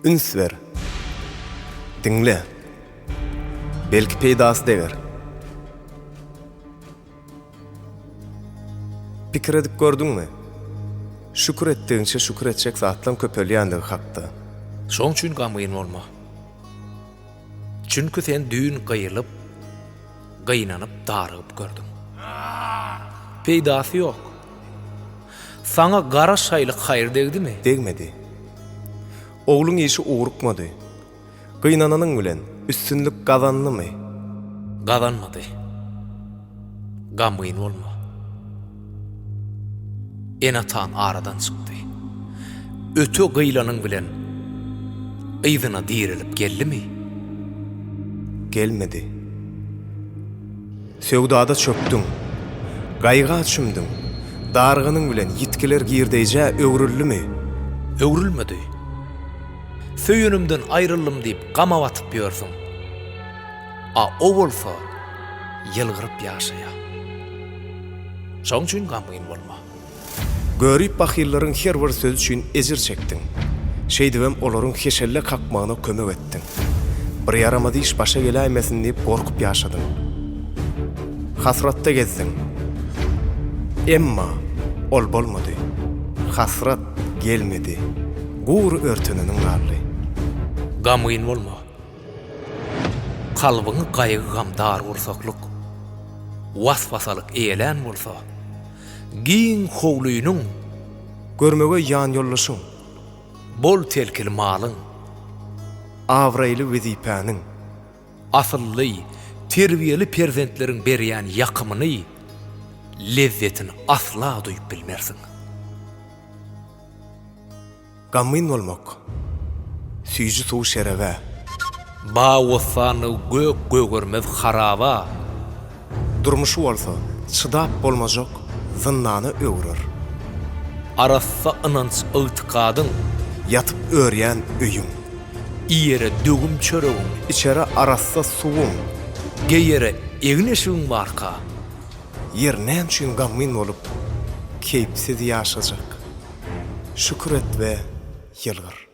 Üns ber. Diňle. Belki peýdasy deger. Pikir edip gördüňmi? Şükür etdigiňçe şükür etjek zatlaň köpelýändigi hakda. Şoň üçin gamgyn bolma. Çünki sen düýn gyýylyp, gynanyp, darygyp gördüň. Peýdasy ýok. Saňa gara şaýlyk haýyr degdimi? Degmedi. Ogluň işi ugrukmady. Gynananyň bilen, üstünlik gazandymy? Gazanmady. Gamgyn bolma. Ene-ataň aradan çykdy. Öte gyýlanyň bilen, yzyna direlip geldimi? Gelmedi. Söwdada çökdüň. Gaýga çümdüň. Darganyň bilen ýitgiler girdeýjä öwrüldimi? Öwrülmedi. Söýenimden aýryldym diýip gama batyp ýörsüň. A o bolsa ýylgyryp ýaşaýar. Şoň üçin gamgyn bolma. Görip bahyllaryň her bir sözi üçin ejir çekdiň. Şeýdibem olaryň heşelle kakmagyna kömek etdiň. Bir ýaramaz iş başa geläýmesin diýip gorkup ýaşadyň. Hasratda gezdiň. Emma ol bolmady. Hasrat gelmedi. Gury örteneniň galdy. Gamgyn bolma. Kalbyňy gaýgy-gam dargursaklyk, was-wasalyk eýelän bolsa, giň howlynyň. Görmegeý ýanýoldaşyň. Bol-telkili malyň. Abraýly wezipäniň. Asylly, terbiýeli perzentleriň berýän ýakymyny, lezzetini asla duýup bilmersiň. Gamgyn bolmak, süýji suw şerebe. Bag-bossanlygy gök gögermez haraba. Durmuşy bolsa çydap bolmajak zyndana öwrer. Arassa ynanç-ygtykadyň. Ýatyp örýän öýüň. Iýere döwüm çöregiň. Içere arassa suwuň. Geýere egin-eşigiň barka. Ýer näme üçin gamgyn bolup, keýpsiz ýaşajak? Şükür et we ýylgyr.